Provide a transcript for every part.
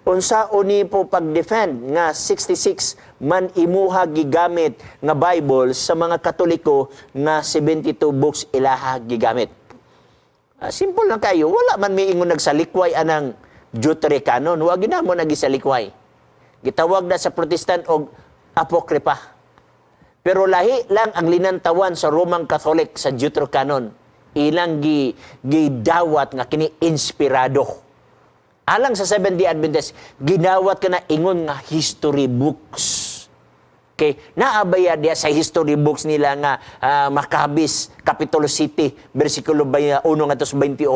Unsaon nimo pag-defend nga 66 man imuha gigamit nga Bible sa mga Katoliko nga 72 books ilaha gigamit? Simple lang kayo. Wala man may ingon nagsalikway anang Deuterocanon. Wa ginamo nagisalikway. Gitawag na sa Protestant og Apocrypha. Pero lahi lang ang linantawan sa Roman Catholic sa Deuterocanon. Ilang gidawat nga kini inspirado. Alang sa Seventh-day Adventist, ginawat ka na ingon nga history books. Okay, naabaya diya sa history books nila nga Maccabees, Kapitulo Siyete, versikulo 1 ngadto sa 21,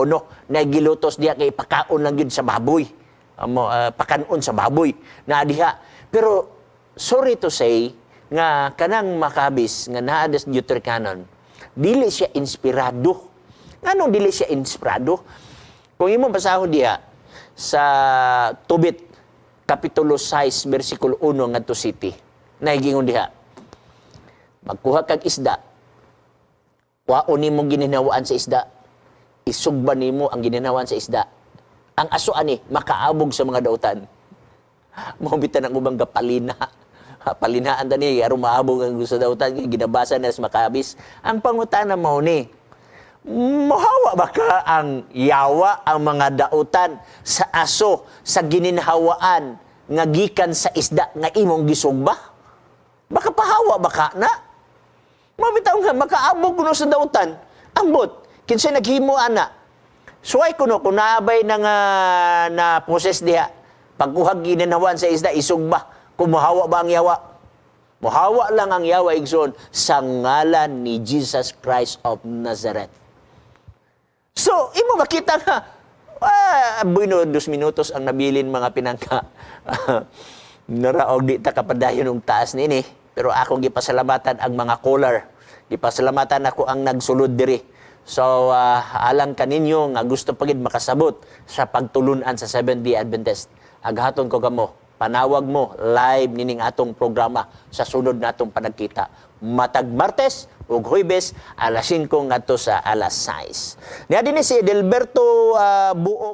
na gilutos diya kay pakaon lang yun sa baboy. Amo pakanon sa baboy na diha. Pero sorry to say nga kanang Maccabees nga naa sa Deuterocanon, dili siya inspirado. Nganong dili siya inspirado? Kung imo basahon diha sa Tobit Kapitulo 6 versikulo 1 ngadto siyete, nahigingon diha, magkuha kag isda, waon nimo gininawaan sa isda, isugba nimo ang gininawaan sa isda, ang aso ani makaabog sa mga dautan. Mao bitan ang ubang gapalina, palinaan tani aron maabog ang sa dautan, ginabasa na sa Maccabees. Ang pangutana mao ni, mohawa ba ka ang yawa, ang mga dautan sa aso sa gininhawaan nga gikan sa isda nga imong gisugba? Baka pahawa ba ka na? Mabitaw nga makaabog kuno sa dautan. Ambot, kinsa naghimo ana? Suway kuno kung naabay na nga na poses diha. Pagkuhag gininhawan sa isda, isugba. Kung mohawa ba ang yawa? Mohawa lang ang yawa, igsoon, sa ngalan ni Jesus Christ of Nazareth. So, imo makita nga, bueno, 2 minutos ang nabilin, mga pinangka. Naraog di ta kapadayon og taas nini. Pero akong gipasalamatan ang mga caller. Gipasalamatan ako ang nagsulod diri. So, alang kaninyo nga gusto pagid makasabot sa pagtulunan sa Seventh-day Adventist, aghaton ko kamo, panawag mo live nining atong programa sa sunod natong panagkita. Matag Martes ug Huwebes, alas 5 ngadto sa alas 6. Niya dinhi si Edelberto Buok.